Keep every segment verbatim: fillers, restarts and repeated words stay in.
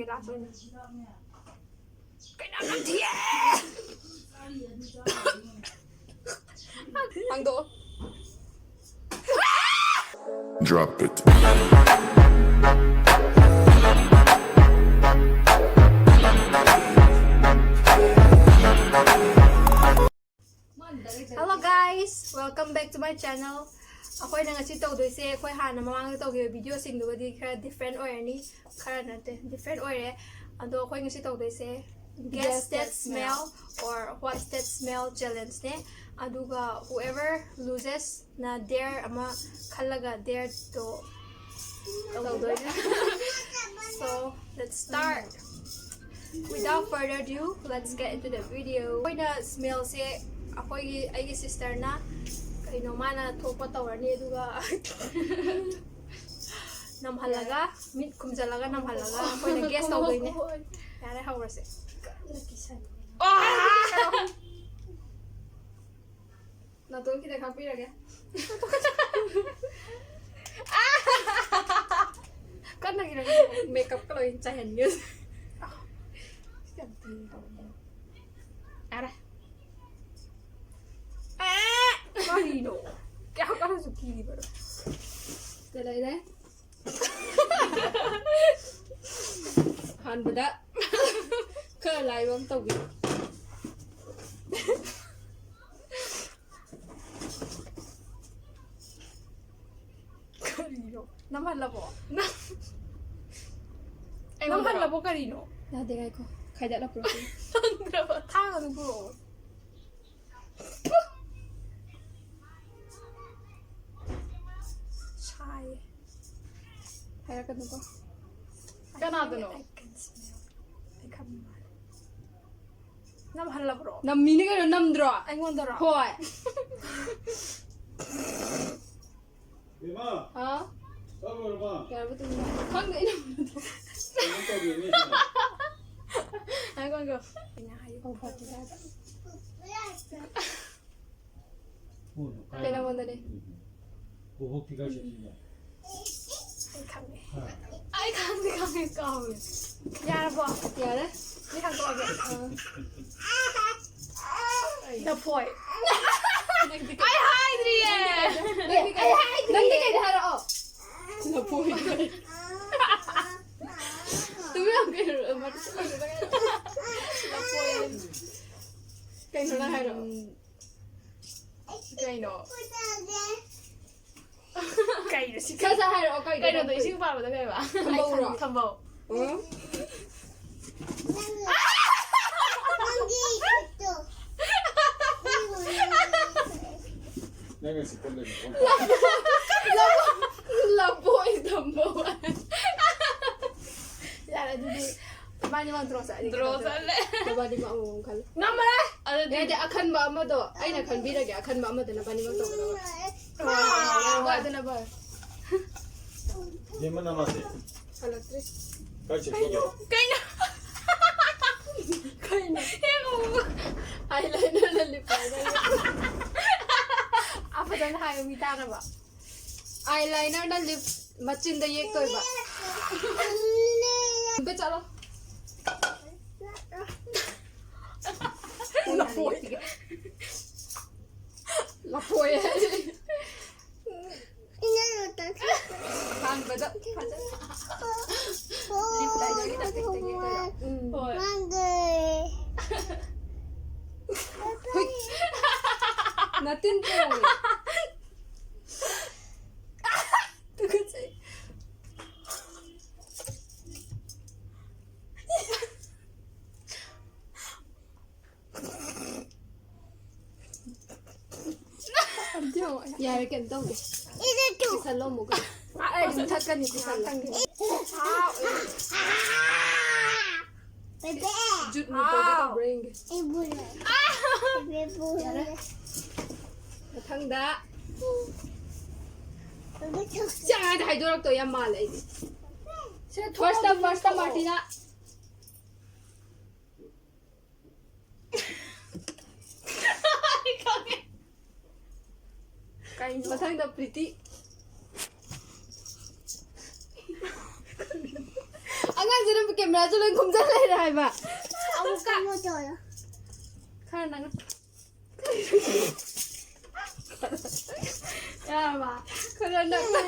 ꯂꯥꯁ ꯑꯣꯏꯅ꯫ ꯀꯩꯅꯣ ꯌꯥꯝ ꯊꯤꯌꯦ! ꯍꯥꯡꯗꯣꯛꯑꯣ꯫ Drop it. Hello guys, welcome back to my channel. ꯑꯩꯈꯣꯏꯅ ꯉꯁꯤ ꯇꯧꯗꯣꯏꯁꯦ, ꯑꯩꯈꯣꯏ ꯍꯥꯟꯅ ꯃꯃꯥꯡꯗ ꯇꯧꯈꯤꯕ ꯚꯤꯗꯤꯑꯣꯁꯤꯡꯗꯨꯒꯗꯤ ꯈꯔ ꯗꯤꯐ꯭ꯔꯦꯟ ꯑꯣꯏꯔꯅꯤ꯫ ꯈꯔ ꯅꯠꯇꯦ, ꯗꯤꯐ꯭ꯔꯦꯟ ꯑꯣꯏꯔꯦ꯫ ꯑꯗꯣ ꯑꯩꯈꯣꯏ ꯉꯁꯤ ꯇꯧꯗꯣꯏꯁꯦ Guess That Smell or What's That Smell challengeꯅꯦ꯫ ꯑꯗꯨꯒ whoever loses ꯅ dare ꯑꯃ ꯈꯜꯂꯒ dareꯗꯣ ꯇꯧꯗꯣꯏꯅꯦ꯫ So let's start. Without further ado, let's get into the video. ꯑꯩꯈꯣꯏꯅ smellꯁꯦ, ꯑꯩꯈꯣꯏꯒꯤ, ꯑꯩꯒꯤ sisterꯅ ꯀꯩꯅꯣ ꯃꯥꯅ ꯊꯣꯛꯄ ꯇꯧꯔꯅꯤ, ꯑꯗꯨꯒ ꯅꯝꯍꯜꯂꯒ, ꯃꯤꯠ ꯈꯨꯝꯖꯜꯂꯒ ꯅꯝꯍꯜꯂꯒ ꯑꯩꯈꯣꯏꯅ guess ꯇꯧꯗꯣꯏꯅꯦ꯫ ꯌꯥꯔꯦ, ꯍꯧꯔꯁꯦ꯫ ꯅꯥꯇꯣꯟ ꯈꯤꯇꯪ ꯈꯥꯛꯄꯤꯔꯒꯦ꯫ ꯀꯟꯅ ꯈꯤꯇꯪ makeupꯀ ꯂꯣꯏ ꯆꯥꯏꯍꯟꯒꯦ꯫ ꯌꯥꯔꯦ꯫ ꯀꯔꯤꯅꯣ? ꯀꯌꯥ ꯀꯟꯅꯁꯨ ꯀꯤꯔꯤꯕꯅꯣ? ꯁꯤꯗ ꯂꯩꯔꯦ꯫ ꯑꯍꯥꯟꯕꯗ ꯈꯔ ꯂꯥꯏꯕ ꯑꯃ ꯇꯧꯒꯦ꯫ ꯀꯔꯤꯅꯣ? ꯅꯝꯍꯜꯂꯕꯣ? ꯅꯝ-, ꯑꯩꯉꯣꯟꯗꯔꯣ? ꯅꯝꯍꯜꯂꯕꯣ ꯀꯔꯤꯅꯣ? ꯌꯥꯗꯦ, ꯉꯥꯏꯈꯣ꯫ ꯈꯥꯏꯗꯠꯂ ꯄꯨꯔꯛꯀꯦ꯫ ꯅꯝꯗ꯭ꯔꯕ? ꯊꯥꯡ ꯑꯗꯨꯝ ꯄꯨꯔꯛꯑꯣ꯫ ꯁꯥꯏꯌꯦ꯫ ꯍꯥꯏꯔꯛꯀꯅꯨꯀꯣ꯫ ꯀꯅꯥꯗꯅꯣ? I can smell. ꯑꯩ ꯈꯪꯕ ꯃꯥꯜꯂꯦ꯫ ꯅꯝꯍꯜꯂꯕ꯭ꯔꯣ? ꯅꯝꯃꯤꯅꯦ ꯀꯩꯅꯣ, ꯅꯝꯗ꯭ꯔꯣ? ꯑꯩꯉꯣꯟꯗꯔꯣ? ꯍꯣꯏ꯫ ꯕꯦꯝꯃ, ꯍꯥꯎ? ꯆꯥꯛ ꯂꯣꯏꯔꯕ? ꯌꯥꯔꯕ ꯇꯨꯃꯤꯟꯅ? ꯈꯪꯗꯦ, ꯑꯩꯅ ꯀꯩꯅꯣ ꯇꯧꯔꯤꯅꯦ ꯁꯤꯗ꯫ ꯉꯥꯏꯈꯣ, ꯉꯥꯏꯈꯣ꯫ ꯑꯩꯅ ꯍꯥꯏꯌꯨ꯫ ꯑꯣ, ꯐꯔꯦ, ꯐꯔꯦ꯫ ꯀꯣꯟꯅ ꯀꯥꯏ-, ꯀꯩ ꯅꯉꯣꯟꯗꯅꯦ? ꯕꯣꯕꯣꯛꯇꯤ ꯀꯥꯏ ꯆꯠꯈꯤꯕ? ꯑꯩ ꯈꯪꯉꯦ꯫ ꯍꯥ? ꯑꯩ ꯈꯪꯗꯦ, ꯈꯪꯗꯦ, ꯀꯥꯎꯔꯦ꯫ ꯌꯥꯔꯕꯣ? ꯌꯥꯔꯦ꯫ ꯑꯩ ꯍꯥꯡꯗꯣꯛꯑꯒꯦ꯫ ꯑꯥ꯫ ꯂꯐꯣꯏ꯫ ꯅꯪꯗꯤ ꯀꯩ- ꯑꯩ ꯍꯥꯏꯗ꯭ꯔꯤꯌꯦ꯫ ꯅꯪꯗꯤ ꯀꯩ- ꯑꯩ ꯍꯥꯏꯗ꯭ꯔꯤꯌꯦ꯫ ꯅꯪꯗꯤ ꯀꯩꯗ ꯍꯥꯏꯔꯛꯑꯣ? ꯂꯐꯣꯏ꯫ ꯇꯨꯃꯤꯟ ꯂꯩꯌꯨ ꯀꯩꯅꯣ, ꯃꯇꯨ ꯂꯩꯔꯨꯕ ꯀꯩꯅꯣ꯫ ꯂꯐꯣꯏ꯫ ꯀꯩꯅꯣ ꯅꯪ ꯍꯥꯏꯔꯛꯑꯣ꯫ ꯎꯝ, ꯀꯩꯅꯣ? ꯀꯩꯅꯣ ꯁꯤ? ꯁꯠ ꯁꯠ ꯍꯥꯏꯔꯛꯑꯣ, ꯀꯩꯅꯣ? ꯀꯩꯅꯣꯗꯣ ꯏꯁꯤꯡ ꯄꯥꯕꯗ ꯀꯩꯕ? ꯊꯝꯕꯧꯔꯣ? ꯊꯝꯕꯧ꯫ ꯎꯝ꯫ ꯅꯪꯅ ꯁꯤ ꯀꯣꯜ ꯂꯩꯕ ꯐꯣꯟ ꯂꯐꯣꯏ ꯊꯝꯕꯧ꯫ ꯌꯥꯔꯦ, ꯑꯗꯨꯗꯤ ꯏꯕꯥꯅꯤꯃꯛ draw ꯆꯠꯂꯦ꯫ Draw ꯆꯠꯂꯦ꯫ ꯅꯕꯥꯅꯤꯃꯛ ꯑꯃꯃꯝ ꯈꯜꯂꯣ꯫ ꯉꯝꯃꯔꯣꯏ꯫ ꯑꯗꯨꯗꯤ ꯌꯥꯗꯦ, ꯑꯈꯟꯕ ꯑꯃꯗꯣ ꯑꯩꯅ ꯈꯟꯕꯤꯔꯒꯦ, ꯑꯈꯟꯕ ꯑꯃꯗꯨ ꯅꯕꯥꯅꯤꯃꯛ ꯇꯧꯒꯗꯕ꯫ ꯍꯣꯏ, ꯍꯣꯏ, ꯍꯣꯏ, ꯍꯣꯏ꯫ ꯑꯗꯨꯅ ꯐꯔꯦ꯫ ꯌꯦꯡꯕ ꯅꯃꯥꯁꯦ꯫ ꯍꯜꯂꯛꯇ꯭ꯔꯤ꯫ ꯀꯥꯏ ꯆꯠꯈꯤꯒꯦ? ꯀꯩꯅꯣ? ꯀꯩꯅꯣ? ꯌꯦꯡꯉꯣ꯫ Eyelinerꯅ lip liner ꯌꯦꯛꯄ꯫ ꯑꯥ, ꯐꯖꯅ ꯍꯥꯏꯌꯨ, ꯃꯤ ꯇꯥꯅꯕ꯫ Eyelinerꯅ lip ꯃꯆꯤꯟꯗ ꯌꯦꯛꯇꯣꯏꯕ꯫ ꯑꯝꯇ ꯆꯠꯂꯣ꯫ ꯂꯐꯣꯏ꯫ ꯂꯐꯣꯏ ꯍꯥꯏ꯫ ꯑꯍꯥꯟꯕꯗ ꯐꯖꯅ lip linerꯒꯤ typeꯇ ꯌꯦꯛꯇꯣꯏꯔꯣ? ꯎꯝ꯫ ꯍꯣꯏ꯫ ꯍꯨꯏ꯫ ꯅꯇꯤꯟ ꯄꯣꯝꯃꯦ꯫ ꯇꯨꯀꯠꯆꯩ꯫ ꯌꯥꯔꯦ, ꯀꯩꯝ ꯇꯧꯗꯦ꯫ ꯄꯤꯁꯜꯂꯣ ꯑꯃꯨꯛꯀ꯫ ꯑꯩ ꯑꯗꯨꯝ ꯊꯛꯀꯅꯤ, ꯄꯤꯁꯜꯂꯣ꯫ ꯖꯨꯠ ꯃꯨꯠꯇꯧꯒꯦ ꯇꯧꯕ꯭ꯔꯥ ꯌꯦꯡꯒꯦ꯫ ꯌꯥꯔꯦ꯫ ꯃꯊꯪꯗ꯫ ꯆꯥꯗ ꯍꯥꯏꯗꯣꯔꯛꯇꯣꯏ ꯌꯥꯝ ꯃꯥꯜꯂꯦ ꯑꯩꯗꯤ꯫ Firstꯇ, firstꯇ ꯃꯥꯔꯇꯤꯅꯥ꯫ ꯀꯩꯅꯣ? ꯃꯊꯪꯗ ꯄ꯭ꯔꯤꯇꯤ꯫ ꯁꯤꯅ ꯀꯦꯃꯦꯔꯥꯁꯨ ꯂꯣꯏ ꯈꯨꯝꯖꯜ ꯂꯩꯔꯦ ꯍꯥꯏꯕ꯫ ꯑꯃꯨꯛꯀ꯫ ꯈꯔ ꯅꯪ꯫ ꯌꯥꯔꯕ? ꯈꯔ ꯅꯛꯅ꯫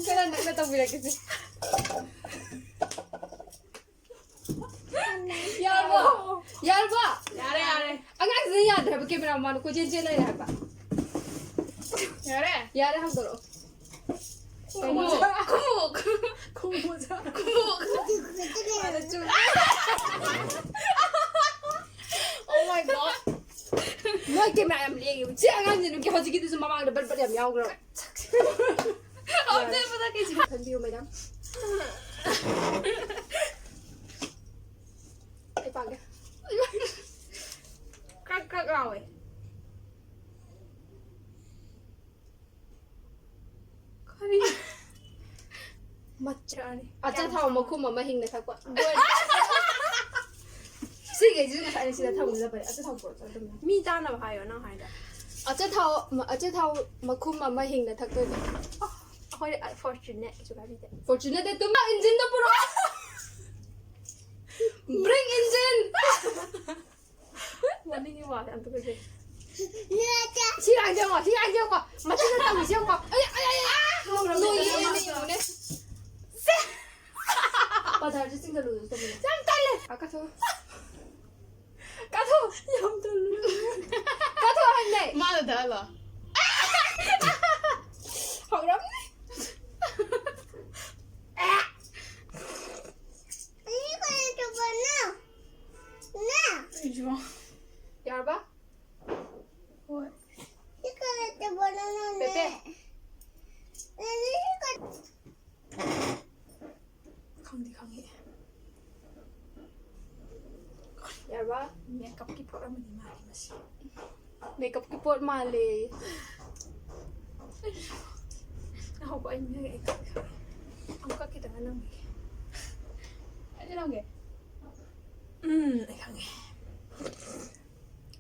ꯈꯔ ꯅꯛꯅ ꯇꯧꯕꯤꯔꯛꯀꯦꯁꯦ꯫ ꯌꯥꯔꯕꯣ? ꯌꯥꯔꯕꯣ? ꯌꯥꯔꯦ, ꯌꯥꯔꯦ꯫ ꯑꯉꯥꯡꯁꯤꯅ ꯌꯥꯗ꯭ꯔꯦ ꯍꯥꯏꯕ, ꯀꯦꯃꯦꯔꯥ ꯃꯃꯥꯡꯗ ꯀꯣꯏꯆꯦꯟ ꯆꯦꯟ ꯂꯩꯔꯦ ꯍꯥꯏꯕ꯫ ꯌꯥꯔꯦ? ꯌꯥꯔꯦ, ꯍꯥꯡꯗꯣꯔꯛꯑꯣ꯫ ꯀꯩꯅꯣ? ꯈꯨꯝꯃꯨ, ꯈꯨꯝꯃꯨ, ꯈꯨꯝꯃꯨ꯫ ꯃꯥꯅ ꯆꯨꯝꯃꯦ꯫ Oh my God꯫ ꯅꯣꯏ ꯀꯦꯃꯦꯔꯥ ꯌꯥꯝ ꯂꯦꯡꯉꯦ꯫ ꯁꯤ ꯑꯉꯥꯡꯁꯦ ꯅꯨꯡꯇꯤ ꯍꯧꯖꯤꯛꯀꯤꯗꯨꯁꯨ ꯃꯃꯥꯡꯗ ꯕꯠ ꯕꯠ ꯌꯥꯝ ꯌꯥꯎꯈ꯭ꯔꯕ꯫ ꯍꯧꯖꯤꯛ ꯃꯊꯛꯀꯤꯁꯤ꯫ ꯈꯟꯕꯤꯌꯨ, ꯃꯦꯗꯥꯝ꯫ ꯑꯩ ꯄꯥꯒꯦ꯫ ꯀ꯭ꯔꯛ ꯀ꯭ꯔꯛ ꯂꯥꯎꯋꯦ꯫ ꯀꯔꯤ? ꯃꯆꯥꯅꯤ꯫ ꯑꯆꯥꯊꯥꯎ ꯃꯈꯨꯝ ꯑꯃ ꯍꯤꯡꯅ ꯊꯛꯄ꯫ ꯁꯤꯈꯩꯁꯤꯁꯨ ꯉꯁꯥꯏꯅ ꯁꯤꯗ ꯊꯝꯒꯗꯕꯅꯦ꯫ ꯑꯆꯥꯊꯥꯎ ꯄꯨꯔꯛꯑꯣ, ꯑꯗꯨꯝ꯫ ꯃꯤ ꯆꯥꯅꯕ ꯍꯥꯏꯌꯣ, ꯅꯪ ꯍꯥꯏꯗꯣ꯫ ꯑꯆꯥꯊꯥꯎ, ꯑꯆꯥꯊꯥꯎ ꯃꯈꯨꯝ ꯑꯃ ꯍꯤꯡꯅ ꯊꯛꯇꯣꯏꯕ꯫ ꯑꯩꯈꯣꯏ Fortuner ꯀꯩꯁꯨ ꯀꯥꯏꯕꯤꯗꯦ꯫ Fortuner ꯅꯠꯇꯦ, ꯇꯨꯝꯕ engine ꯗꯣ ꯄꯨꯔꯛꯑꯣ꯫ Bring engine꯫ ꯃꯅꯤꯡꯒꯤ ꯋꯥꯁꯦ ꯑꯝꯇ ꯀꯨꯞꯁꯦ꯫ ꯁꯤ ꯂꯥꯡꯁꯦ ꯌꯦꯡꯉꯣ, ꯁꯤ ꯂꯥꯡꯁꯦ ꯌꯦꯡꯉꯣ꯫ ꯃꯆꯤꯟꯅ ꯇꯝꯃꯤꯁꯦ ꯌꯦꯡꯉꯣ꯫ ꯑꯩ, ꯑꯩ, ꯑꯩ, ꯑꯥ! ꯅꯣꯏ ꯌꯦꯡꯉꯨꯅꯦ, ꯌꯦꯡꯉꯨꯅꯦ꯫ ꯁꯦ! ꯄꯥꯊꯔꯁꯨ ꯆꯤꯡꯈꯠꯂꯨ, ꯇꯧꯕꯤꯌꯨ꯫ ꯌꯥꯝ ꯇꯜꯂꯦ꯫ ꯑꯥ, ꯀꯥꯊꯣꯛ꯫ ꯀꯥꯊꯣꯛ꯫ ꯌꯥꯝ ꯇꯜꯂꯦ꯫ ꯀꯥꯊꯣꯛ ꯍꯥꯏꯕꯅꯦ꯫ ꯃꯥꯅ ꯊꯛꯍꯜꯂꯣ꯫ ꯍꯧꯔꯝꯅꯤ꯫ ꯑꯩ ꯀꯔꯤ ꯇꯧꯕꯅꯣ? ꯅ? ꯑꯩꯁꯨ꯫ ꯌꯥꯔꯕ? ꯍꯣꯏ꯫ ꯁꯤ ꯀꯔꯤ ꯇꯧꯕꯅꯣ ꯅꯪꯅꯦ? ꯄꯦꯄꯦ꯫ ꯅꯪꯅꯦ ꯁꯤ ꯀꯔꯤ ꯈꯪꯗꯤ ꯈꯪꯉꯦ꯫ ꯌꯥꯔꯕ? Makeup ꯀꯤ ꯄꯣꯠ ꯑꯃꯅꯤ ꯃꯥꯜꯂꯤ ꯃꯁꯤ꯫ Makeup ꯀꯤ ꯄꯣꯠ ꯃꯥꯜꯂꯦ꯫ ꯉꯥꯏꯈꯣꯀꯣ, ꯑꯩ ꯅꯤꯡꯁꯤꯡꯉꯛꯑꯦ, ꯑꯩ ꯈꯪꯉꯦ, ꯈꯪꯉꯦ꯫ ꯑꯃꯨꯛꯀ ꯈꯤꯇꯪꯒ ꯅꯝꯈꯤꯒꯦ꯫ ꯑꯩꯁꯨ ꯅꯝꯒꯦ꯫ ꯎꯝ, ꯑꯩ ꯈꯪꯉꯦ꯫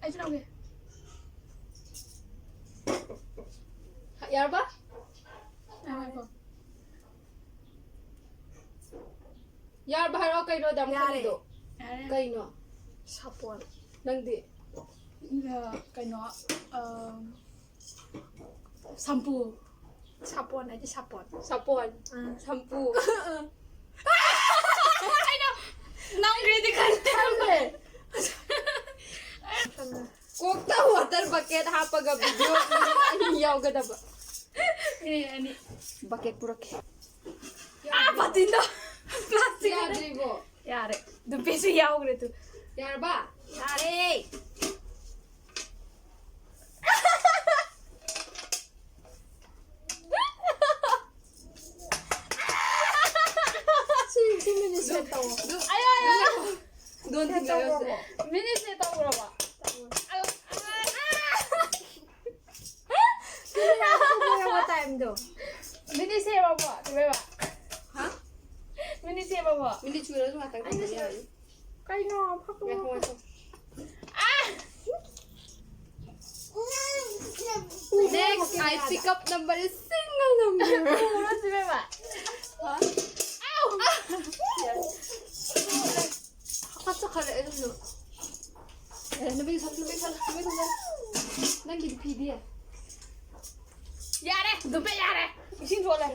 ꯑꯩꯁꯨ ꯅꯝꯒꯦ꯫ ꯌꯥꯔꯕ? ꯉꯥꯏꯈꯣ꯫ ꯌꯥꯔꯕ ꯍꯥꯏꯔꯛꯑꯣ ꯀꯩꯅꯣ ꯑꯗꯥꯝ ꯌꯥꯔꯦ꯫ ꯈꯜꯂꯤꯗꯣ? ꯌꯥꯔꯦ꯫ ꯀꯩꯅꯣ? ꯁꯥꯄꯣꯟ꯫ ꯅꯪꯗꯤ? ꯑ, ꯀꯩꯅꯣ? ꯑ, ꯁꯝꯄꯨ꯫ ꯁꯥꯄꯣꯟ ꯍꯥꯏꯗꯤ ꯁꯥꯄꯣꯟ꯫ ꯁꯥꯄꯣꯟ꯫ ꯑꯥ꯫ ꯁꯝꯄꯨ꯫ ꯑꯩꯅ ꯅꯪꯒꯤꯗꯤ ꯈꯜꯂꯦ꯫ ꯀꯣꯛꯇ ꯋꯥꯇꯔ ꯕꯀꯦꯠ ꯍꯥꯞꯄꯒ ꯚꯤꯗꯤꯑꯣ ꯑꯅꯤ ꯌꯥꯎꯒꯗꯕ꯫ ꯃꯤꯅꯤꯠ ꯑꯅꯤ꯫ ꯕꯀꯦꯠ ꯄꯨꯔꯛꯀꯦ꯫ ꯑꯥ, ꯕꯥꯇꯤꯟꯗꯣ꯫ ꯄ꯭ꯂꯥꯁꯇꯤꯛ꯫ ꯌꯥꯗ꯭ꯔꯤꯕꯣ? ꯌꯥꯔꯦ꯫ ꯅꯨꯄꯤꯁꯨ ꯌꯥꯎꯈ꯭ꯔꯦ ꯇꯨ꯫ ꯌꯥꯔꯕ? ꯌꯥꯔꯦ꯫ ꯁꯤ, ꯁꯤ ꯃꯤꯅꯤꯠꯁꯦ ꯇꯧ꯫ ꯑꯌꯣ, ꯑꯌꯣ, ꯑꯌꯣ꯫ ꯗꯣꯟ ꯊꯤꯡꯒꯥꯏꯔꯁꯦ꯫ ꯃꯤꯅꯤꯠꯁꯦ ꯇꯧꯈ꯭ꯔꯕ? ꯑꯌꯣ, ꯑꯥ꯫ ꯇꯥꯏꯝꯗꯣ꯫ ꯃꯤꯅꯤꯠ ꯁꯦꯝꯃꯕꯣ, ꯆꯦꯕꯦꯕ? ꯍꯥ? ꯃꯤꯅꯤꯠ ꯁꯦꯝꯃꯕꯣ? ꯃꯤꯅꯤꯠ ꯁꯨꯔꯁꯨ ꯉꯥꯛꯇꯪ ꯊꯝꯕ ꯌꯥꯅꯤ꯫ ꯀꯩꯅꯣ? ꯐꯛꯄ ꯉꯥꯏꯈꯣ, ꯉꯥꯏꯈꯣ꯫ ꯑꯥ! Next, I pick up number is single number. ꯎꯔꯣ, ꯆꯦꯕꯦꯕ? ꯍꯥ? ꯑꯥꯎ! ꯍꯥꯀꯠꯆꯈꯔꯦ ꯑꯩꯁꯨ꯫ ꯑꯦ, ꯅꯨꯄꯤ ꯁꯠ, ꯅꯨꯄꯤ ꯁꯠ, ꯅꯨꯄꯤ ꯁꯠ꯫ ꯅꯪꯒꯤꯗꯤ ꯐꯤꯗꯤ? ꯌꯥꯔꯦ, ꯑꯗꯨꯝ ꯄꯦ ꯌꯥꯔꯦ꯫ ꯏꯁꯤꯡ ꯊꯣꯛꯂꯦ꯫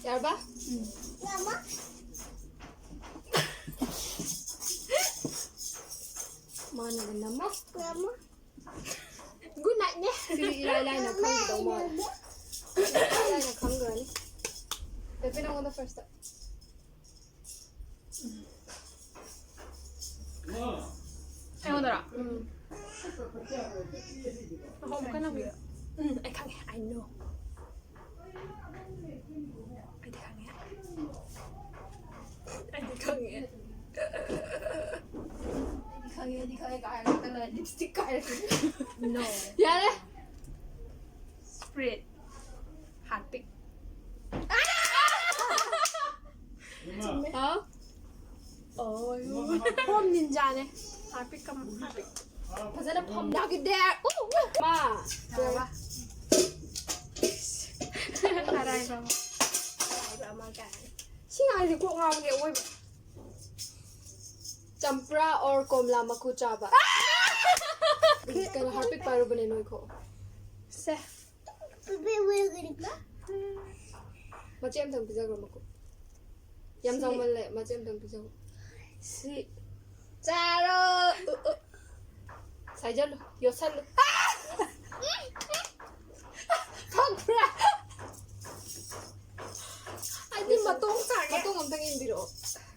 ꯌꯥꯔꯕ? ꯃꯥꯅꯒ ꯅꯝꯃꯣ꯫ Good night ꯅꯦ꯫ ꯁꯤꯗꯤ ꯏꯔꯥꯏ ꯂꯥꯏꯅ ꯈꯪꯒꯗꯧ ꯃꯥꯜꯂꯦ꯫ ꯏꯔꯥꯏ ꯂꯥꯏꯅ ꯈꯪꯈ꯭ꯔꯅꯤ꯫ ꯄꯦꯄꯦ, ꯅꯪꯉꯣꯟꯗ first꯫ ꯑꯩꯉꯣꯟꯗꯔꯣ? ꯎꯝ꯫ ꯍꯣꯝ ꯀꯟꯅ ꯍꯨꯏꯔꯣ? ꯎꯝ, ꯑꯩ ꯈꯪꯉꯦ꯫ I know. ꯑꯩꯗꯤ ꯈꯪꯉꯦ꯫ ꯑꯩꯗꯤ ꯈꯪꯉꯦ꯫ ꯑꯩꯗꯤ ꯈꯪꯉꯦ, ꯑꯩꯗꯤ ꯈꯪꯉꯦ ꯀꯥꯏꯔꯒ ꯅꯪꯅ lipstick ꯀꯥꯏꯔꯒ꯫ No. ꯌꯥꯔꯦ꯫ Spirit. Heartbeat. ꯍꯣꯝ ꯅꯤꯟꯖꯥꯅꯦ꯫ ꯍꯥꯔꯄꯤꯛ ꯀꯝ ꯍꯥꯔꯄꯤꯛ꯫ ꯐꯖꯅ ꯐꯝ ꯌꯥꯈꯤꯗꯦ꯫ ꯎ, ꯎ꯫ ꯃꯥ꯫ ꯌꯥꯔꯕ? ꯑꯔꯥꯏꯕ ꯑꯃ꯫ ꯑꯔꯥꯏꯕ ꯑꯃ ꯀꯥꯏꯅ꯫ ꯁꯤ ꯉꯥꯡꯁꯦ ꯀꯣꯛ ꯉꯥꯎꯕꯅꯦ ꯑꯋꯣꯏꯕ꯫ ꯆꯝꯄ꯭ꯔꯥ or ꯀꯣꯝꯂꯥ ꯃꯀꯨ ꯆꯥꯕ꯫ ꯀꯩꯅꯣ ꯍꯥꯔꯄꯤꯛ ꯄꯥꯏꯔꯨꯕꯅꯦ ꯅꯣꯏꯈꯣ꯫ ꯁꯦ꯫ ꯃꯆꯦ ꯑꯝꯇꯪ ꯄꯤꯖꯈ꯭ꯔꯣ ꯃꯀꯨ꯫ ꯌꯥꯝ ꯁꯤ ꯆꯥꯎꯃꯜꯂꯦ, ꯃꯆꯦ ꯑꯝꯇꯪ ꯄꯤꯖꯈ꯭ꯔꯣ꯫ ꯁꯤ ꯆꯥꯔꯣ꯫ ꯎ, ꯎ꯫ ꯁꯥꯏꯖꯜꯂꯨ, ꯌꯣꯠꯁꯜꯂꯨ꯫ ꯐꯪꯕ꯭ꯔꯥ? ꯑꯩꯗꯤ ꯃꯇꯣꯡ ꯆꯥꯒꯦ꯫ ꯃꯇꯣꯡ ꯑꯝꯇꯪ ꯏꯟꯕꯤꯔꯛꯑꯣ꯫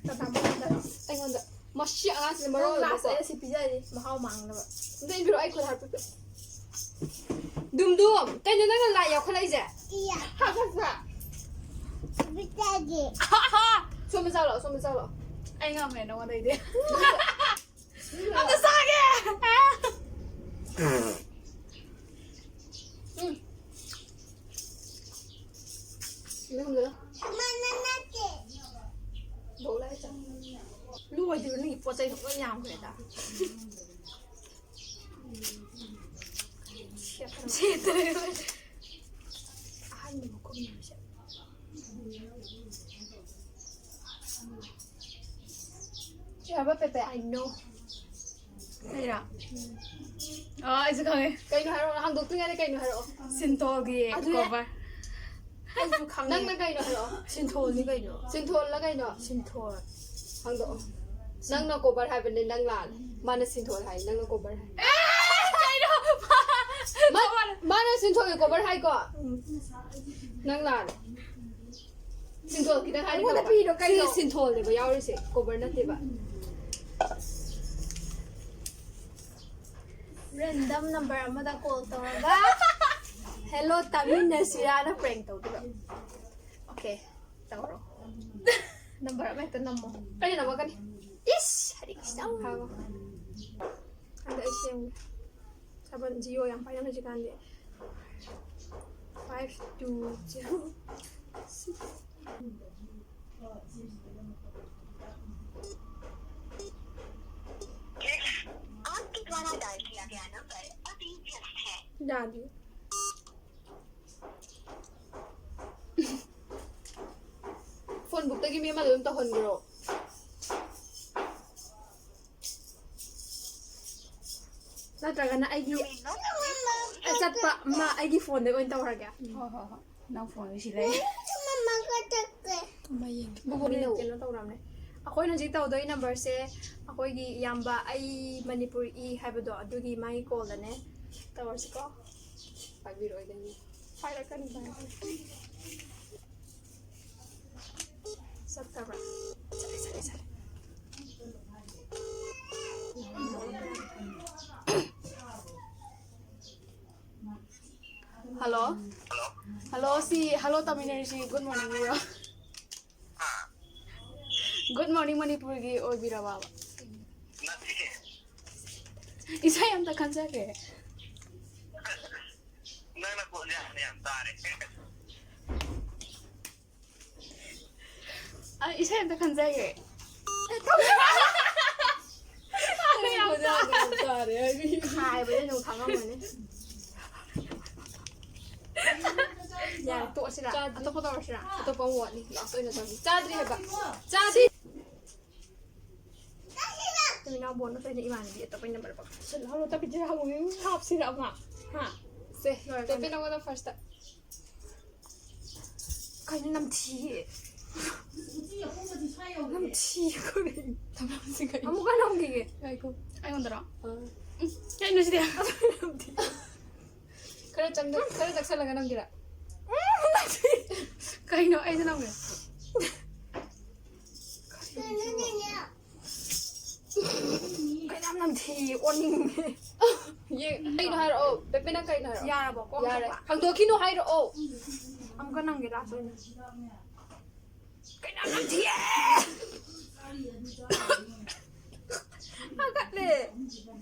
ꯀꯅꯥ ꯃꯉꯣꯟꯗ? ꯑꯩꯉꯣꯟꯗ꯫ ꯃꯁꯤ ꯑꯉꯥꯡꯁꯤꯅ ꯃꯔꯣꯜ ꯅꯪ ꯑꯃ ꯂꯥꯁ ꯀꯣ꯫ ꯑꯩꯅ ꯁꯤ ꯄꯤꯖꯔꯤ, ꯃꯍꯥꯎ ꯃꯥꯡꯅꯕ꯫ ꯑꯝꯇ ꯏꯟꯕꯤꯔꯛꯑꯣ, ꯑꯩ ꯈꯨꯠ ꯍꯥꯔꯄꯤꯛ꯫ ꯗꯨꯝꯗꯨꯝ, ꯀꯩꯅꯣ ꯅꯪꯅ ꯂꯥꯏ ꯌꯥꯎꯈꯠꯂꯛꯏꯁꯦ? ꯏꯌꯥ꯫ ꯍꯥ, ꯍꯥ, ꯍꯥ꯫ ꯕꯤꯇꯥꯒꯤ꯫ ꯁꯣꯝꯗ ꯆꯥꯎ ꯂꯥꯎ, ꯁꯣꯝꯗ ꯆꯥꯎ ꯂꯥꯎ꯫ ꯑꯩ ꯉꯝꯃꯦ ꯅꯉꯣꯟꯗꯩꯗꯤ꯫ ꯑꯝꯇ ꯆꯥꯒꯦ꯫ ꯎꯝ꯫ ꯂꯣꯏꯗ꯭ꯔꯤꯕ ꯅꯪꯒꯤ ꯄꯣꯠ ꯆꯩꯗꯣ ꯂꯣꯏ ꯌꯥꯝꯈ꯭ꯔꯦꯗ꯫ ꯁꯦꯠꯇ꯭ꯔꯦ꯫ ꯑꯍꯟꯕ ꯃꯈꯨꯝꯅꯦꯕꯁꯦ꯫ ꯆꯦ ꯍꯥꯏꯕ ꯄꯦꯄꯦ꯫ I know꯫ ꯑꯩꯔꯣ? ꯑꯣ, ꯑꯩꯁꯨ ꯈꯪꯉꯦ꯫ ꯀꯩꯅꯣ ꯍꯥꯏꯔꯛꯑꯣ, ꯍꯥꯡꯗꯣꯛꯇ꯭ꯔꯤꯉꯩꯗ ꯀꯩꯅꯣ ꯍꯥꯏꯔꯛꯑꯣ꯫ ꯁꯤꯟꯇꯣꯜꯒꯤ ꯑꯗꯨꯅꯦ꯫ Cover꯫ ꯑꯩꯁꯨ ꯈꯪꯉꯦ꯫ ꯅꯪꯅ ꯀꯩꯅꯣ ꯍꯥꯏꯔꯛꯑꯣ꯫ ꯁꯤꯟꯊꯣꯜꯅꯤ ꯀꯩꯅꯣ꯫ ꯁꯤꯟꯊꯣꯜꯂ ꯀꯩꯅꯣ? ꯁꯤꯟꯊꯣꯜ꯫ ꯍꯥꯡꯗꯣꯛꯑꯣ꯫ ꯅꯪꯅ cover ꯍꯥꯏꯕꯅꯦ, ꯅꯪ ꯂꯥꯜꯂꯦ꯫ ꯃꯥꯅ ꯁꯤꯟꯊꯣꯜ ꯍꯥꯏ, ꯅꯪꯅ cover ꯍꯥꯏ꯫ ꯑꯦ, ꯀꯩꯅꯣ? ꯃꯥ-, ꯃꯥꯅ ꯁꯤꯟꯊꯣꯜꯒꯤ cover ꯍꯥꯏꯀꯣ? ꯎꯝ꯫ ꯅꯪ ꯂꯥꯜꯂꯦ꯫ ꯁꯤꯟꯊꯣꯜ ꯈꯤꯇꯪ ꯍꯥꯏꯔꯗꯤ ꯑꯩꯉꯣꯟꯗ ꯐꯕ꯫ ꯄꯤꯔꯣ ꯀꯩꯅꯣ? ꯁꯤ ꯁꯤꯟꯊꯣꯜꯅꯦꯕ ꯌꯥꯎꯔꯤꯁꯦ, cover ꯅꯠꯇꯦꯕ꯫ Random number ꯑꯃꯗ call ꯇꯧꯔꯒ "Hello, ꯇꯥꯃꯤꯟꯅꯁꯤꯔꯥꯅ" prank ꯇꯧꯗꯣꯏꯕ꯫ Okay, ꯇꯧꯔꯣ꯫ Number ꯑꯃ ꯍꯦꯛꯇ ꯅꯝꯃꯣ꯫ ꯑꯩꯅ ꯅꯝꯃꯛꯀꯅꯤ꯫ ꯏꯁ, ꯍꯥꯏꯗꯤ ꯏꯁ ꯌꯥꯝ ꯐꯕ꯫ ꯑꯗ ꯑꯩ ꯁꯦꯝꯒꯦ꯫ ꯁꯥꯕꯟ Jio ꯌꯥꯝ ꯄꯥꯏꯅꯩ ꯍꯧꯖꯤꯛꯀꯥꯟꯗꯤ꯫ Five two zero six꯫ ꯌꯥꯗꯦ꯫ ꯐꯣꯟ ꯕꯨꯛꯇꯒꯤ ꯃꯤ ꯑꯃꯗ ꯑꯗꯨꯝ ꯇꯧꯍꯟꯈ꯭ꯔꯣ꯫ ꯅꯠꯇ꯭ꯔꯒꯅ ꯑꯩꯒꯤ ꯆꯠꯄ ꯑꯃ ꯑꯩꯒꯤ ꯐꯣꯟꯗ ꯑꯣꯏꯅ ꯇꯧꯔꯒꯦ꯫ ꯍꯣꯏ, ꯍꯣꯏ, ꯍꯣꯏ꯫ ꯅꯪ ꯐꯣꯟꯗ ꯁꯤ ꯂꯩ꯫ ꯃꯃꯥꯒ ꯆꯠꯀꯦ꯫ ꯑꯃ ꯌꯦꯡꯒꯦ꯫ ꯒꯨꯒꯜ ꯀꯩꯅꯣ ꯇꯧꯔꯝꯅꯦ꯫ ꯑꯩꯈꯣꯏꯅ ꯍꯧꯖꯤꯛ ꯇꯧꯗꯣꯏ ꯅꯝꯕꯔꯁꯦ ꯑꯩꯈꯣꯏꯒꯤ ꯏꯌꯥꯝꯕ ꯑꯩ ꯃꯅꯤꯄꯨꯔ ꯏ ꯍꯥꯏꯕꯗꯣ ꯑꯗꯨꯒꯤ ꯃꯥꯒꯤ ꯀꯣꯜꯗꯅꯦ꯫ ꯇꯧꯔꯁꯤꯀꯣ꯫ ꯄꯥꯏꯕꯤꯔꯛꯑꯣꯏꯗꯣꯏꯅꯦ꯫ ꯄꯥꯏꯔꯛꯀꯅꯤ, ꯄꯥꯏꯔꯛꯀꯅꯤ꯫ ꯆꯠꯇꯕ꯭ꯔꯥ? ꯆꯠꯂꯦ, ꯆꯠꯂꯦ, ꯆꯠꯂꯦ꯫ ꯍꯜꯂꯣ꯫ ꯍꯜꯂꯣ꯫ ꯍꯜꯂꯣ, ꯁꯤ ꯍꯜꯂꯣ ꯇꯥꯃꯤꯟꯅꯔꯤꯁꯤ ꯒꯨꯗ ꯃꯣꯔꯅꯤꯡꯒꯤꯔꯣ? ꯍꯥ? ꯒꯨꯗ ꯃꯣꯔꯅꯤꯡ ꯃꯅꯤꯄꯨꯔꯒꯤ ꯑꯣꯏꯕꯤꯔꯕꯕ? ꯅꯠꯇꯦ꯫ ꯏꯁꯩ ꯑꯝꯇ ꯈꯟꯖꯒꯦ꯫ ꯅꯪꯅ ꯀꯣꯟꯁꯦ ꯍꯥꯟꯅ ꯌꯥꯝ ꯇꯥꯔꯦ꯫ ꯑ, ꯏꯁꯩ ꯑꯝꯇ ꯈꯟꯖꯒꯦ꯫ ꯍꯥꯟꯅ ꯌꯥꯝ ꯇꯥꯔꯦ꯫ ꯈꯥꯏꯕꯗꯤ ꯑꯗꯨꯝ ꯈꯪꯉꯝꯃꯅꯤ꯫ ꯌꯥꯔꯦ, ꯇꯣꯛꯑꯁꯤꯔꯥ? ꯆꯥꯗ꯭ꯔꯤ꯫ ꯑꯇꯣꯞꯄ ꯇꯧꯔꯁꯤꯔꯥ? ꯑꯇꯣꯞꯄ ꯑꯃ ꯋꯥꯠꯂꯤ꯫ ꯂꯥꯁ ꯑꯣꯏꯅ ꯇꯧꯔꯁꯤ꯫ ꯆꯥꯗ꯭ꯔꯤ ꯍꯥꯏꯕ꯫ ꯆꯥꯗ꯭ꯔꯤ꯫ ꯅꯨꯃꯤꯠ ꯅꯥꯎꯕꯣꯟ ꯅꯠꯇ꯭ꯔꯗꯤ ꯏꯃꯥꯟꯅꯕꯤ ꯑꯇꯣꯞꯄꯩ ꯅꯝꯕꯔ ꯄꯪꯍꯥꯞ ꯁꯤꯜꯂꯣ꯫ ꯍꯜꯂꯣ ꯇꯥꯕꯤꯗ꯭ꯔꯦ ꯍꯪꯉꯨ꯫ ꯍꯥꯞꯁꯤꯔꯥ ꯑꯃ? ꯍꯥ? ꯁꯦ, ꯂꯣꯏꯔꯦ, ꯄꯦꯄꯦ ꯀꯣꯟꯅ꯫ ꯅꯪꯉꯣꯟꯗ ꯐꯥꯔꯁꯇ꯫ ꯀꯩꯅꯣ ꯅꯝꯊꯤꯌꯦ꯫ ꯅꯝꯊꯤꯌꯦ ꯀꯔꯤ? ꯊꯝꯃꯝꯁꯤ ꯀꯩꯅꯣ꯫ ꯑꯃꯨꯛꯀ ꯅꯝꯈꯤꯒꯦ꯫ ꯉꯥꯏꯈꯣ꯫ ꯑꯩꯉꯣꯟꯗꯔꯣ? ꯑꯥ꯫ ꯎꯝ, ꯀꯩꯅꯣ ꯁꯤꯗꯤ? ꯅꯝꯊꯤ꯫ ꯈꯔ ꯆꯪꯗ-, ꯈꯔ ꯅꯛꯁꯜꯂꯒ ꯅꯝꯒꯦꯔꯥ? ꯀꯩꯅꯣ ꯑꯩꯁꯨ ꯅꯝꯒꯦ꯫ ꯀꯩꯅꯣ ꯌꯥꯝ ꯅꯝꯊꯤ, ꯑꯣꯟꯅꯤꯡꯉꯦ꯫ ꯌꯦ-, ꯀꯩꯅꯣ ꯍꯥꯏꯔꯛꯑꯣ꯫ ꯄꯦꯄꯦ, ꯅꯪ ꯀꯩꯅꯣ ꯍꯥꯏꯔꯛꯑꯣ꯫ ꯌꯥꯔꯕꯣ? ꯀꯣ ꯌꯥꯔꯦ꯫ ꯍꯪꯗꯣꯛꯄ꯫ ꯍꯪꯗꯣꯛꯈꯤꯅꯨ ꯍꯥꯏꯔꯛꯑꯣ꯫ ꯑꯃꯨꯛꯀ ꯅꯝꯒꯦ ꯂꯥꯁ ꯑꯣꯏꯅ꯫ ꯀꯩꯅꯣ ꯌꯥꯝ ꯅꯝꯊꯤꯌꯦ! ꯍꯥꯒꯠꯂꯦ꯫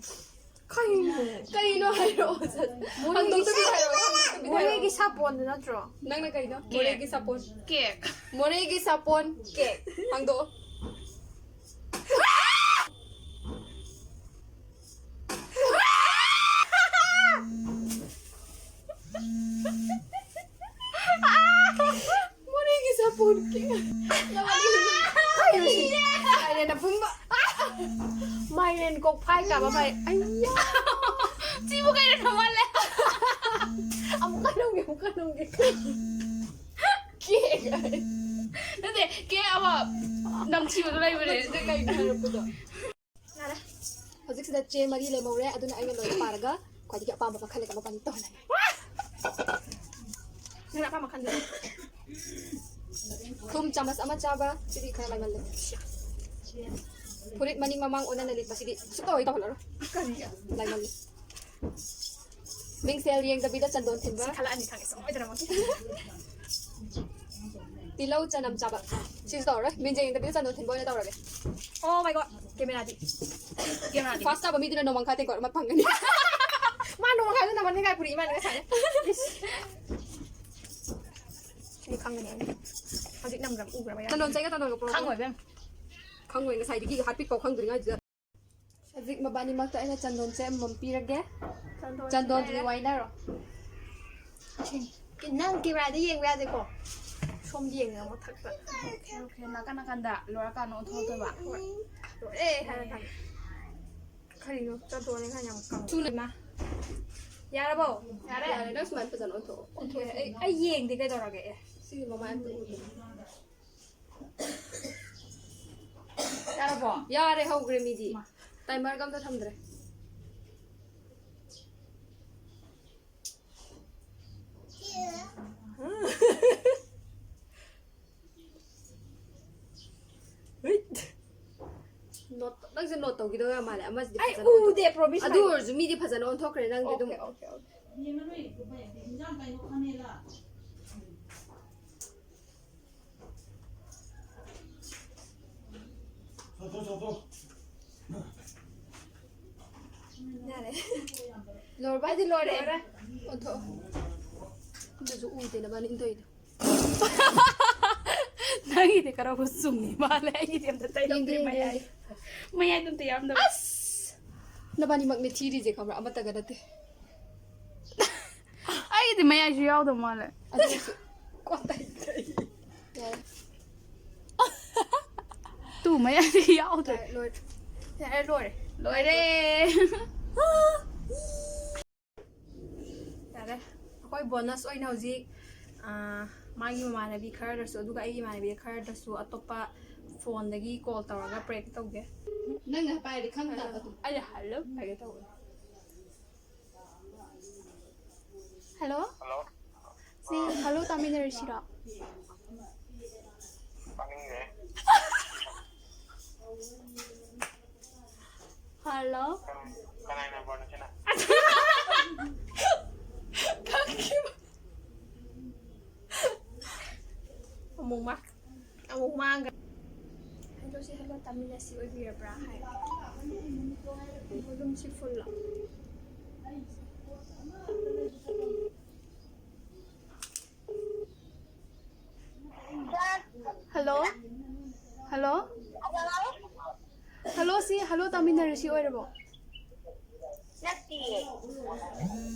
ꯀꯩꯅꯣ? ꯀꯩꯅꯣ ꯍꯥꯏꯔꯛꯑꯣ, ꯁꯠ-, ꯃꯣꯔꯦꯒꯤ ꯍꯪꯗꯣꯛꯇꯕꯤ ꯍꯥꯏꯔꯛꯑꯣ, ꯍꯪꯗꯣꯛꯇꯕꯤ ꯃꯣꯔꯦꯒꯤ ꯍꯥꯏꯔꯛꯑꯣ꯫ ꯁꯥꯄꯣꯟꯗꯨ ꯅꯠꯇ꯭ꯔꯣ? ꯅꯪꯅ ꯀꯩꯅꯣ? ꯀꯦꯛ꯫ ꯃꯣꯔꯦꯒꯤ ꯁꯥꯄꯣꯟ꯫ ꯀꯦꯛ꯫ ꯃꯣꯔꯦꯒꯤ ꯁꯥꯄꯣꯟ ꯀꯦꯛ꯫ ꯍꯪꯗꯣꯛꯑꯣ꯫ ꯃꯥꯏꯔꯦꯟ ꯑꯄꯨꯝꯕ꯫ ꯃꯥꯏꯔꯦꯟ ꯀꯣꯛꯐꯥꯏ ꯀꯥꯕ ꯃꯥꯏ꯫ ꯑꯩꯌꯥ꯫ ꯁꯤꯕꯨ ꯀꯩꯅꯣ ꯃꯥꯜꯂꯦ꯫ ꯑꯃꯨꯛꯀ ꯅꯝꯒꯦ, ꯑꯃꯨꯛꯀ ꯅꯝꯒꯦ꯫ ꯀꯦꯛ꯫ ꯅꯠꯇꯦ, ꯀꯦꯛ ꯑꯃ ꯅꯝꯊꯤꯕꯗꯣ ꯂꯩꯕꯅꯦ꯫ ꯅꯪ ꯀꯩꯅꯣ ꯍꯥꯏꯔꯛꯄꯗꯣ? ꯌꯥꯔꯦ꯫ ꯍꯧꯖꯤꯛꯁꯤꯗ ꯆꯦ ꯃꯔꯤ ꯂꯦꯝꯍꯧꯔꯦ, ꯑꯗꯨꯅ ꯑꯩꯅ ꯂꯣꯏꯅ ꯄꯥꯔꯒ ꯈ꯭ꯋꯥꯏꯗꯒꯤ ꯑꯄꯥꯝꯕ ꯃꯈꯜ ꯂꯩꯕ ꯃꯕꯥꯅꯤ ꯇꯧꯍꯜꯂꯒꯦ꯫ ꯅꯪꯅ ꯑꯄꯥꯝꯕ ꯈꯟꯖꯔꯣ꯫ ꯊꯨꯝ ꯆꯥꯃꯁ ꯑꯃ ꯆꯥꯕ, ꯁꯤꯗꯤ ꯈꯔ ꯂꯥꯏꯃꯜꯂꯦ꯫ ꯐꯨꯔꯤꯠ ꯃꯅꯤꯡ ꯃꯃꯥꯡ ꯑꯣꯟꯅꯅ ꯂꯤꯠꯄ, ꯁꯤꯗꯤ ꯁꯨꯛꯇꯧ ꯑꯣꯏ ꯇꯧꯍꯜꯂꯔꯣꯏ꯫ ꯀꯔꯤ? ꯂꯥꯏꯃꯜꯂꯦ꯫ ꯃꯤꯡꯁꯦꯜ ꯌꯦꯡꯗꯕꯤꯗ ꯆꯟꯗꯣꯟ ꯊꯤꯟꯕ꯫ ꯁꯤ ꯈꯜꯂꯛꯑꯅꯤ ꯈꯪꯉꯦ ꯁꯣꯏꯗꯅꯃꯛꯀꯤ꯫ ꯇꯤꯜꯍꯧ ꯆꯅꯝ ꯆꯥꯕ꯫ ꯁꯤꯁꯨ ꯇꯧꯔꯔꯣꯏ꯫ ꯃꯤꯡꯁꯦꯜ ꯌꯦꯡꯗꯕꯤꯗ ꯆꯟꯗꯣꯟ ꯊꯤꯟꯕ ꯑꯣꯏꯅ ꯇꯧꯔꯒꯦ꯫ Oh my God꯫ ꯀꯦꯃꯦꯔꯥꯗꯤ? ꯀꯦꯃꯦꯔꯥꯗꯤ? ꯐꯥꯁ ꯇꯥꯕ ꯃꯤꯗꯨꯅ ꯅꯣꯡꯃꯪꯈꯥ ꯇꯦꯡꯀꯣꯠ ꯑꯃ ꯐꯪꯒꯅꯤ꯫ ꯃꯥ ꯅꯣꯡꯃꯪꯈꯥꯗꯨ ꯅꯝꯃꯅꯤ ꯀꯥꯏ ꯄꯨꯔꯛꯏ ꯃꯥꯅ ꯉꯁꯥꯏ꯫ ꯏꯁ꯫ ꯑꯩ ꯈꯪꯒꯅꯤ ꯑꯩ꯫ ꯍꯧꯖꯤꯛ ꯅꯝꯕ꯭ꯔꯕ ꯎꯕ꯭ꯔꯕ ꯌꯥꯗꯦ꯫ ꯆꯟꯗꯣꯟ ꯆꯩꯒ ꯆꯟꯗꯣꯟꯒ ꯄꯨꯔꯛꯑꯣ꯫ ꯈꯪꯉꯣꯏ ꯏꯕꯦꯝ꯫ ꯈꯪꯉꯣꯏ, ꯉꯁꯥꯏꯗꯒꯤ ꯍꯥꯔꯄꯤꯛ ꯐꯥꯎ ꯈꯪꯗ꯭ꯔꯤꯉꯩꯗꯨꯗ꯫ ꯍꯧꯖꯤꯛ ꯃꯕꯥꯅꯤꯃꯛꯇ ꯑꯩꯅ ꯆꯟꯗꯣꯟꯁꯦ ꯑꯃꯃꯝ ꯄꯤꯔꯒꯦ꯫ ꯆꯟꯗꯣꯟ ꯆꯟꯗꯣꯟꯗꯨꯗꯤ ꯂꯩꯔꯦ꯫ ꯋꯥꯏꯅꯔꯣ꯫ ꯅꯪ ꯀꯦꯃꯦꯔꯥꯗ ꯌꯦꯡꯕ ꯌꯥꯗꯦꯀꯣ꯫ ꯁꯣꯝꯗ ꯌꯦꯡꯉꯒ ꯃꯊꯛꯇ꯫ Okay, okay. ꯅꯥꯀꯟ ꯅꯥꯀꯟꯗ ꯂꯣꯏꯔꯀꯥꯟꯗ ꯑꯣꯟꯊꯣꯛꯇꯣꯏꯕ꯫ ꯍꯣꯏ꯫ ꯂꯣꯏꯔꯦ ꯍꯥꯏꯔ ꯀꯥꯟꯗ꯫ ꯀꯔꯤꯅꯣ? ꯆꯟꯗꯣꯟꯅꯦ ꯀꯥꯏꯅ ꯌꯥꯝ ꯀꯪꯉꯦ꯫ ꯊꯨꯅ꯫ ꯌꯥꯔꯕꯣ? ꯌꯥꯔꯦ? ꯌꯥꯔꯦ, ꯅꯪ ꯁꯨꯃꯥꯏꯅ ꯐꯖꯅ ꯑꯣꯟꯊꯣꯛꯑꯣ꯫ ꯑꯣꯟꯊꯣꯛꯑꯦ꯫ ꯑꯩ, ꯑꯩ ꯌꯦꯡꯗꯦ ꯀꯩꯗꯧꯔꯒꯦ? ꯑꯦ꯫ ꯁꯤꯒꯤ ꯃꯃꯥꯏ ꯑꯝꯇ ꯎꯗꯦ꯫ ꯌꯥꯔꯕꯣ? ꯌꯥꯔꯦ, ꯍꯧꯈ꯭ꯔꯦ ꯃꯤꯗꯤ꯫ ꯃꯥ꯫ ꯇꯥꯏꯃꯔꯒ ꯑꯝꯇ ꯊꯝꯗ꯭ꯔꯦ꯫ ꯍꯨꯏꯠ꯫ ꯅꯣꯠ, ꯅꯪꯁꯦ ꯅꯣꯠ ꯇꯧꯈꯤꯗꯧ ꯌꯥꯝ ꯃꯥꯜꯂꯦ꯫ ꯑꯃꯁꯤꯗꯤ ꯑꯩ ꯐꯖꯅ ꯑꯣꯟꯊꯣꯛ-, ꯎꯗꯦ, ꯄ꯭ꯔꯣꯃꯤꯁ ꯑꯗꯨ ꯃꯥꯏ꯫ ꯑꯣꯏꯔꯁꯨ ꯃꯤꯗꯤ ꯐꯖꯅ ꯑꯣꯟꯊꯣꯛꯈ꯭ꯔꯦ, ꯅꯪꯗꯤ ꯑꯗꯨꯝ꯫ Okay, okay, okay. ꯌꯥꯔꯦ꯫ ꯂꯣꯏꯔꯕ? ꯑꯩꯗꯤ ꯂꯣꯏꯔꯦ꯫ ꯂꯣꯏꯔꯦ꯫ ꯑꯣꯟꯊꯣꯛꯑꯣ꯫ ꯑꯗꯨꯁꯨ ꯎꯗꯦ ꯅꯕꯥꯅꯤ ꯇꯧꯔꯤꯗꯣ꯫ ꯅꯪꯒꯤꯗꯤ ꯈꯔꯕꯨ ꯆꯨꯝꯃꯤ ꯃꯥꯜꯂꯦ, ꯑꯩꯒꯤꯗꯤ ꯑꯝꯇ ꯇꯩꯔꯝꯗ꯭ꯔꯤ ꯌꯦꯡꯒꯦ, ꯌꯦꯡꯒꯦ, ꯃꯌꯥꯏ꯫ ꯌꯦꯡꯒꯦ꯫ ꯃꯌꯥꯏꯗꯣ ꯑꯝꯇ ꯌꯥꯎꯔꯝꯗꯕ꯫ ꯑꯁ! ꯅꯕꯥꯅꯤꯃꯛꯅꯦ ꯊꯤꯔꯤꯁꯦ, ꯈꯪꯕ꯭ꯔꯥ? ꯑꯃꯠꯇꯒ ꯅꯠꯇꯦ꯫ ꯑꯩꯒꯤꯗꯤ ꯃꯌꯥꯏꯁꯨ ꯌꯥꯎꯗꯕ ꯃꯥꯜꯂꯦ꯫ ꯑꯗꯨꯁꯨ ꯀꯣꯟ ꯇꯩ-, ꯇꯩ-, ꯌꯥꯔꯦ꯫ ꯇꯨ ꯃꯌꯥꯏꯗ ꯌꯥꯎꯗ꯭ꯔꯦ꯫ ꯌꯥꯔꯦ, ꯂꯣꯏꯔꯦ꯫ ꯌꯥꯔꯦ, ꯂꯣꯏꯔꯦ꯫ ꯂꯣꯏꯔꯦ꯫ ꯌꯥꯔꯦ꯫ ꯑꯩꯈꯣꯏ ꯕꯣꯅꯁ ꯑꯣꯏꯅ ꯍꯧꯖꯤꯛ, ꯑꯥ, ꯃꯥꯒꯤ ꯃꯃꯥꯟꯅꯕꯤ ꯈꯔꯗꯁꯨ, ꯑꯗꯨꯒ ꯑꯩꯒꯤ ꯏꯃꯥꯟꯅꯕꯤ ꯈꯔꯗꯁꯨ ꯑꯇꯣꯞꯄ ꯐꯣꯟꯗꯒꯤ ꯀꯣꯜ ꯇꯧꯔꯒ ꯄ꯭ꯔꯦꯡ ꯇꯧꯒꯦ꯫ ꯅꯪꯅ ꯄꯥꯏꯔꯗꯤ ꯈꯪ ꯇꯥꯕ ꯑꯗꯨꯝ꯫ ꯑꯩꯅ ꯍꯜꯂꯣ ꯍꯥꯏꯒꯦ ꯇꯧꯕꯅꯦ꯫ ꯍꯜꯂꯣ? ꯍꯜꯂꯣ? ꯁꯤ ꯍꯜꯂꯣ ꯇꯥꯃꯤꯟꯅꯔꯤꯁꯤꯔꯣ? ꯇꯥꯅꯤꯡꯗꯦ꯫ ꯍꯜꯂꯣ? ꯀꯅꯥ-, ꯀꯅꯥꯏ ꯅꯝꯕꯔꯅꯣ ꯁꯤꯅ? ꯈꯪꯈꯤꯕ꯫ ꯑꯃꯨꯛ ꯃꯥ-, ꯑꯃꯨꯛ ꯃꯥꯡꯒ꯭ꯔꯦ꯫ ꯍꯜꯂꯣ, ꯁꯤ ꯍꯜꯂꯣ ꯇꯥꯃꯤꯟꯅꯁꯤ ꯑꯣꯏꯕꯤꯔꯕ꯭ꯔꯥ ꯍꯥꯏ꯫ ꯚꯣꯂꯨꯝꯁꯤ ꯐꯨꯜꯂꯣ꯫ ꯍꯜꯂꯣ? ꯍꯜꯂꯣ? ꯍꯜꯂꯣ, ꯁꯤ ꯍꯜꯂꯣ ꯇꯥꯃꯤꯟꯅꯔꯁꯤ ꯑꯣꯏꯔꯕꯣ? ꯅꯠꯇꯤꯌꯦ꯫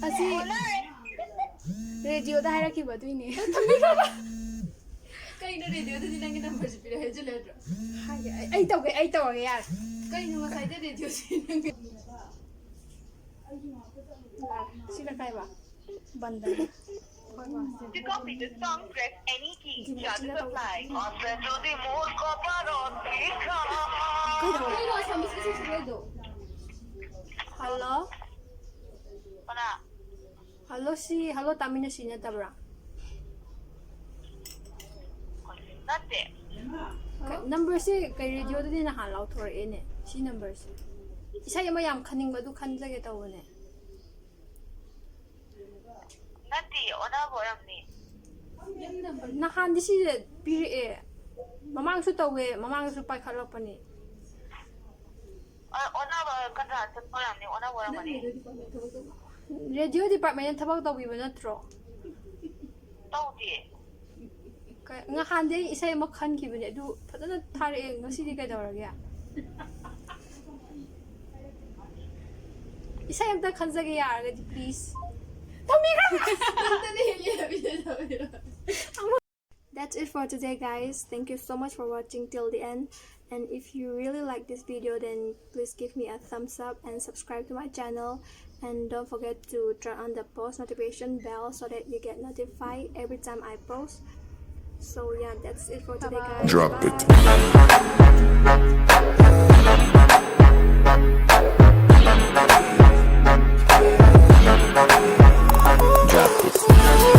ꯑꯁꯤ ꯔꯦꯗꯤꯑꯣꯗ ꯍꯥꯏꯔꯛꯈꯤꯕ ꯑꯗꯨꯏꯅꯦ꯫ ꯀꯩꯅꯣ ꯔꯦꯗꯤꯑꯣꯗꯗꯤ ꯅꯪꯒꯤ ꯅꯝꯕꯔꯁꯦ ꯄꯤꯔꯛꯑꯦ ꯍꯥꯏꯖꯤꯜꯂꯦ ꯅꯠꯇ꯭ꯔꯣ? ꯍꯥꯏꯒꯦ, ꯑꯩ, ꯑꯩ ꯇꯧꯒꯦ, ꯑꯩ ꯇꯧꯔꯒꯦ ꯌꯥꯔꯦ꯫ ꯀꯩꯅꯣ ꯉꯁꯥꯏꯗ ꯔꯦꯗꯤꯑꯣꯁꯦ ꯅꯪꯒꯤ ꯁꯤꯅ ꯀꯥꯏꯕ? ꯕꯟꯗꯅꯤ꯫ ꯍꯣꯏ, ꯍꯣꯏ, ꯁꯤ꯫ To copy this song, press any key. Charges apply. ꯀꯩꯗꯧꯔꯦ? ꯀꯩꯅꯣ ꯑꯁꯥꯃꯤꯁꯀꯤ ꯁꯦꯛꯁꯟ ꯑꯣꯏꯗꯣ? ꯍꯜꯂꯣ? ꯀꯅꯥ? ꯍꯜꯂꯣ, ꯁꯤ ꯍꯜꯂꯣ ꯇꯥꯃꯤꯟꯅꯁꯤ ꯅꯠꯇꯕ꯭ꯔꯥ? ꯅꯠꯇꯦ꯫ ꯀ-, ꯅꯝꯕꯔꯁꯦ ꯀꯩ ꯔꯦꯗꯤꯑꯣꯗꯗꯤ ꯅꯍꯥꯟ ꯂꯥꯎꯊꯣꯔꯛꯑꯦꯅꯦ, ꯁꯤ ꯅꯝꯕꯔꯁꯦ꯫ ꯏꯁꯩ ꯑꯃ ꯌꯥꯝ ꯈꯟꯅꯤꯡꯕ, ꯑꯗꯨ ꯈꯟꯖꯒꯦ ꯇꯧꯕꯅꯦ꯫ ꯅꯠꯇꯦ, ꯑꯣꯟꯅꯕ ꯑꯣꯏꯔꯝꯅꯤ꯫ ꯅꯍꯥꯟꯗꯤ ꯁꯤꯁꯦ ꯄꯤꯔꯛꯑꯦ, ꯃꯃꯥꯡꯁꯨ ꯇꯧꯋꯦ, ꯃꯃꯥꯡꯗꯁꯨ ꯄꯥꯏꯈꯠꯂꯛꯄꯅꯦ꯫ ꯑ-, ꯑꯣꯟꯅꯕ ꯀꯟꯇ꯭ꯔꯥ ꯆꯠꯄ ꯑꯣꯏꯔꯝꯅꯤ, ꯑꯣꯟꯅꯕ ꯑꯣꯏꯔꯝꯒꯅꯤ꯫ ꯔꯦꯗꯤꯑꯣ ꯗꯤꯄꯥꯔꯠꯃꯦꯟꯇ ꯊꯕꯛ ꯇꯧꯕꯤꯕ ꯅꯠꯇ꯭ꯔꯣ? ꯇꯧꯗꯦ꯫ ꯀ-, ꯉꯍꯥꯟꯗꯤ ꯑꯩ ꯏꯁꯩ ꯑꯃ ꯈꯟꯈꯤꯕꯅꯦ, ꯑꯗꯨ ꯐꯖꯅ ꯊꯥꯔꯛꯑꯦ, ꯉꯁꯤꯗꯤ ꯀꯩꯗꯧꯔꯒꯦ? ꯏꯁꯩ ꯑꯝꯇ ꯈꯟꯖꯒꯦ ꯌꯥꯔꯒꯗꯤ, please꯫ ꯊꯝꯕꯤꯈ꯭ꯔꯣ! ꯑꯝꯇꯗꯤ ꯍꯦꯛ ꯌꯦꯡꯕꯤꯗ ꯊꯝꯕꯤꯔꯣ꯫ That's it for today, guys. Thank you so much for watching till the end. And if you really like this video, then please give me a thumbs up and subscribe to my channel. And don't forget to turn on the post notification bell so that you get notified every time I post. So yeah, that's it for today, guys. Drop Bye. It. Drop it.